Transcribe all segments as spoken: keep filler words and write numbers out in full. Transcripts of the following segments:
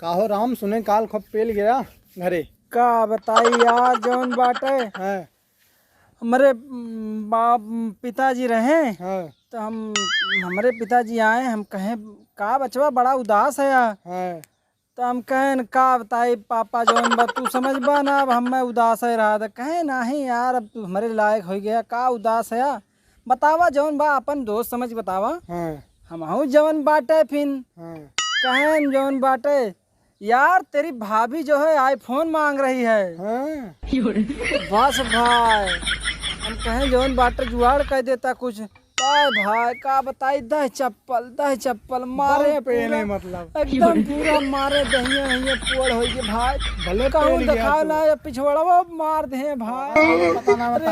आहो राम, सुने काल खूब पेल गया घरे। का बताई यार, जौन बाटे, हाँ। हमरे, म, बाप, म, पिताजी रहे, हाँ। तो हम, हमरे पिताजी आए, हम कहे, "का बचवा बड़ा उदास है यार?" हाँ। तो हम कहेन, "का बताई पापा, जौन बा तू समझबा ना, अब हमें उदास है रहा।" तो कहे, "नहीं यार, अब तू हमरे लायक होइ गया, का उदास है यार? बतावा जौन बा, अपन दोस्त समझ बतावा।" हाँ। हमहू जौन बाटे फिन, हाँ। कहेन जौन बाटे, "यार, तेरी भाभी जो है iPhone मांग रही है।" हाँ। बस भाई, हम कहेन जौन बाटे जुगाड़ कर देता कुछ। काय भाई, का बताई, दह चप्पल, दह चप्पल मारे बहुत पेले पूरा, मतलब। एकदम पूरा मारे, दहिया, हिया पोड़ होइ गए भाई। भले कहूँ पेल गया देखाओ तू। ना, ये पिछवाड़वा मार दे भाई। पता ना बता।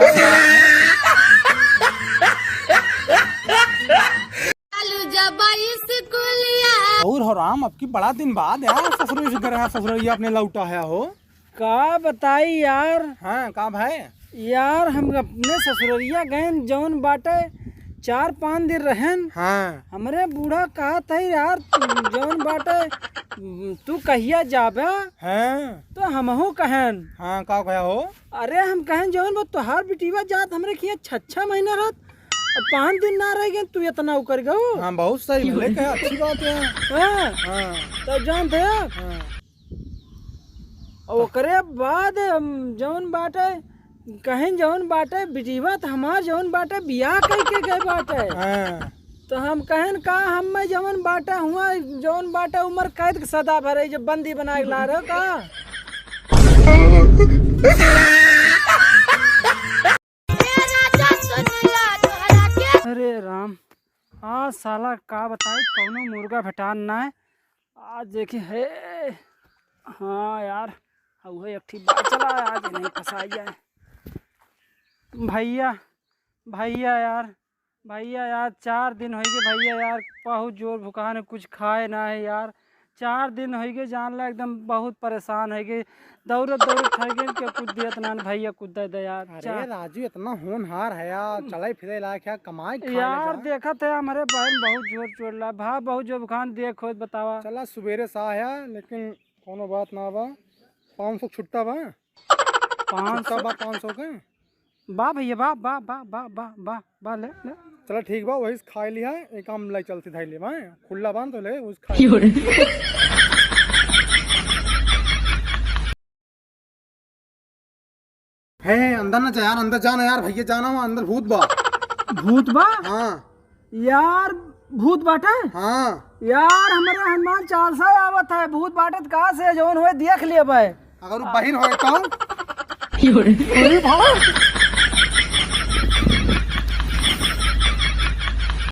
चालू जब स्कूलिया। और हो राम, अब की बड़ा दिन बाद यार ससुर से घर है, ससुरैया अपने लौटा है हो। का बताई यार। हाँ, का भाई? यार, हम अपने ससुरैया गएन, जौन बाटे चार पाँच दिन रहेन। हाँ। हमरे बूढ़ा कहत है यार, जौन बाटे, तू कहिया जाबे? हाँ। तो हमहू कहेन। हाँ, का कहा हो? अरे, हम कहेन, जौन बा तोहार बिटिया जात हमरे खिया छह छह महीना रहत, अब पाँच दिन ना रह गए, तू इतना उकर गयो। हाँ, बहुत सही, भले कहे, अच्छी बात है। हाँ। हाँ। तो जानते हैं? हाँ। ओकरे बाद हम जौन बाटे, कहेन जौन बाटे, बिटिया त हमार जौन बाटे, बियाह कइके गए बाटे। हाँ। तो हम कहेन का, हम में जौन बाटे हुआ, जौन बाटे उम्र कैद के सदा भरे, जब बंदी बना के ला रहे हो का? अरे राम, आज साला का बताई, कौनो मुर्गा भेटान ना है। आज देखी है, हाँ यार, उहे एक ठी बात चला है, आज नहीं फंसाई जाए। भइया, भइया यार, भइया यार, चार दिन होइ गए भइया यार, बहुत जोर भुखान है, कुछ खाए ना है यार। चार दिन होइ गए, जान ला एकदम बहुत परेशान होइ गए, दौड़त दौड़त थक गए, के कुछ दियत ना भइया, कुछ दे दे यार। अरे चा- राजू, इतना होनहार है यार, चले फिरे लायक है, कमाए खाए यार, लगा। देखत है हमरे बहन बहुत जोर चोट ला, भा बहुत जोर भुखान, देख खोज बतावा। चला सुबेरे से आया, लेकिन कोनो बात ना बा, पाँच सौ छुट्टा बा। पाँच सौ? छुट्टा बा पाँच सौ के। बा भइया, बा, बा, ले, ले। चला ठीक बा, वही से खाए लिहा, एक काम लाई चलती धाई ले बा, खुल्ला बांध तो ले, उस खाए। हे, अंदर ना जा यार, अंदर जा ना यार, भइया जाना वहाँ अंदर भूत बा। भूत बा? हाँ। यार, भूत बाटे? हाँ। यार, हमरे हनुमान चालीसा आवत है, भूत बाटे त का से जौन होए देख लेबे। अगर वो बहिर होए तो? अरे भाई।